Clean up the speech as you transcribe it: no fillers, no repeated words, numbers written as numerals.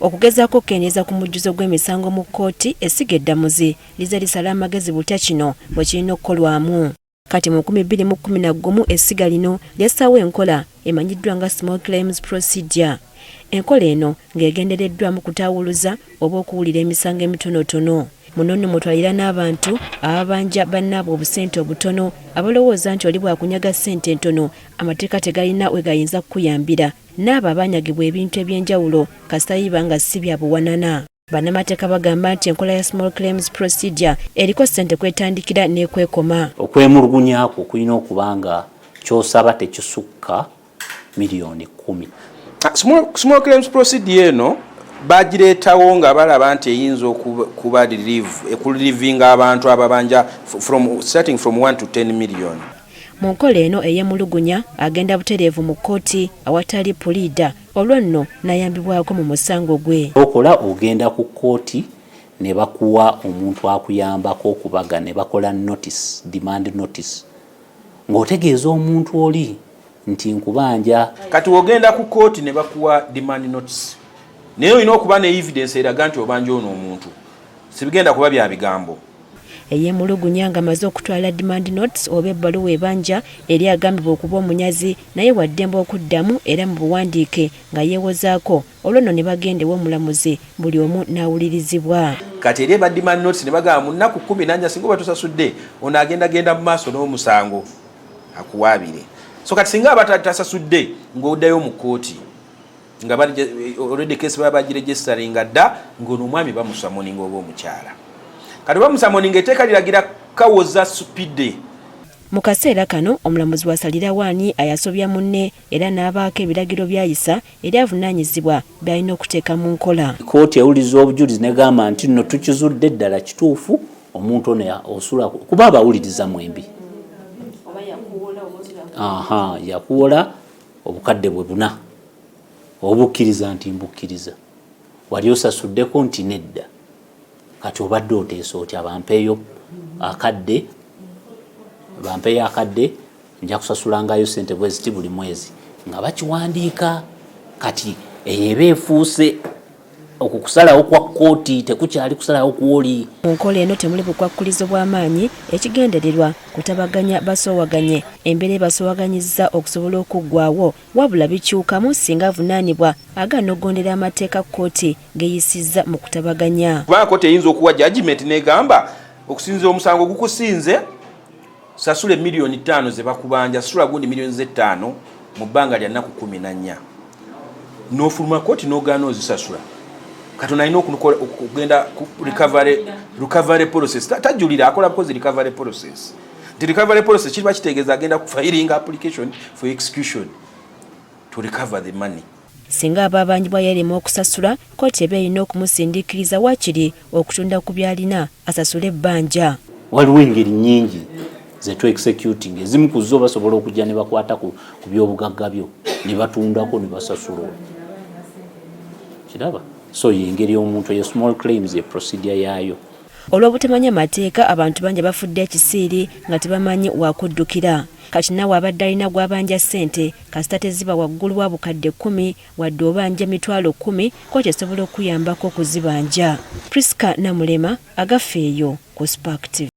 Okugezaako okukendeeza ku mujjuzo gw'emisango mu kkooti, essiga eddamuzi lize lisala amagezi butya kino bwe kirina okukolwamu. Kati mu 2011 essiga lino lyassaawo enkola emanyiddwa nga Small Claims Procedure. Enkola eno ng'egendereddwamu kutaawuluza oba okuwulira emisango emitonotono. Muno nno mwotwalira n'abantu ababanja bannaabwe obusente obutono abalowooza nti oli bw'akunyaga ssente entono amateeka tegalina we gayinza kukuyambira n'abo abaanyagibwa ebintu eby'enjawulo kasita biba nga si bya buwanana. Bannamateeka bagamba nti enkola ya Small Claims Procedure eriko ssente kwetandikira n'ekwekoma. Okwemulugunya kwo kulina okuba nga ky'osaba tekisukka 10 miliyoni. Small claims procedure eno bagireetawo nga balaba nti eyinza okuba relief, ekurelievinga abantu ababanja from starting from 1 to 10 million. Mu nkola eno, eyemulugunya agenda butereevu mu kkooti awatali puliida, olwo nno n'ayambibwako mu musango gwe. Okola ogenda ku kkooti ne bakuwa omuntu akuyambako okubaga ne bakola notice, demand notice, ng'otegeeza omuntu oli nti nkubanja. Kati wogenda ku kooti ne bakuwa demand notice, naye olina okuba ne evidence eraga nti obanja ono omuntu, sibigenda kuba bya bigambo. Eyemulugunya ng'amaze okutwala demand notice oba ebbaluwa ebanja eri agambibwa okuba omunyazi, naye waddembe okuddamu era mu buwandiike nga yeewozaako, olwo nno ne bagenda ew'omulamuzi, buli omu n'awulirizibwa. Kati eri eba demand notice ne bagamba mu nnaku 14 singa oba tosasudde, ono agenda genda mu maaso n'omusango akuwaabire. So kati singa aba tasasudde, ng'oddayo mu kooti nga already case baba bagiregisteringa dda, ng'ono omwami bamusummoninga oba omukyala. Kati bamusummoninga, etteeka liragira kawoza speedy. Mu kaseera kano omulamuzi wasalirawo ani ayasobya munne era n'abaako ebiragiro by'ayisa eri avunaanyizibwa by'alina okuteeka mu nkola. Kooti ewuliriza obujulizi negamba nti nno tukizudde ddala kituufu omuntu ono osula, kuba abawuliriza mwembi. Aha, yakuwola obukadde bwe buna, obukkiriza nti mbukkiriza, wali osasuddeko nti nedda, kati obadde oteesa otya? Bampeeyo akadde, bampeeyo akadde, nja kusasulangayo sente bweziti buli mwezi, nga bakiwandiika. Kati eyo eba efuuse okwo kusalawo kwa kkooti, tekukyali kusalawo kwoli. Mu nkola eno temuli bukwakkulizo bw'amaanyi, ekigendererwa kutabaganya basoowaganye embeera ebasoowaganyizza okusobola okuggwawo, wabula bikyukamu singa avunaanibwa agaana okugondera amateeka kkooti geyisizza mu kutabaganya. Kubanga kooti eyinza okuwa judgment negamba okusinzira omusango gukusinze, sasula 5 miliyoni ze bakubanja, sasula gundi 5 miliyoni mu bbanga lya nnaku 14, n'ofuluma kooti n'ogaana ozisasula. Katonda alina okugenda ku recovery process. Tajulira, akola bukozi recovery process, nti recovery process kiba kitegeeza agenda ku filing application for execution to recover the money. Singa aba abanjibwa yeerema okusasula, kkooti eba erina okumusindiikiriza waakiri okutunda ku by'alina asasule ebbanja. Waliwo engeri nyingi zetu executing. Ezimu ku zo basobola okujja ne bakwata ku byobugagga byo ne batundako ne basasula. Kiraba, so yengeri omuntu eyo small claims e procedure yaayo. Olw'obutamanya mateeka, abantu bangi bafudde ekisiiri nga tebamanyi wakuddukira. Kati naawe abadde alina gw'abanja ssente, kasita teziba waggulu wa 10,000, wadde obanja 100,000, kkooti esobola okuyambako okuzibanja. Priska Namulema, Agafeeyo, ku Spark TV.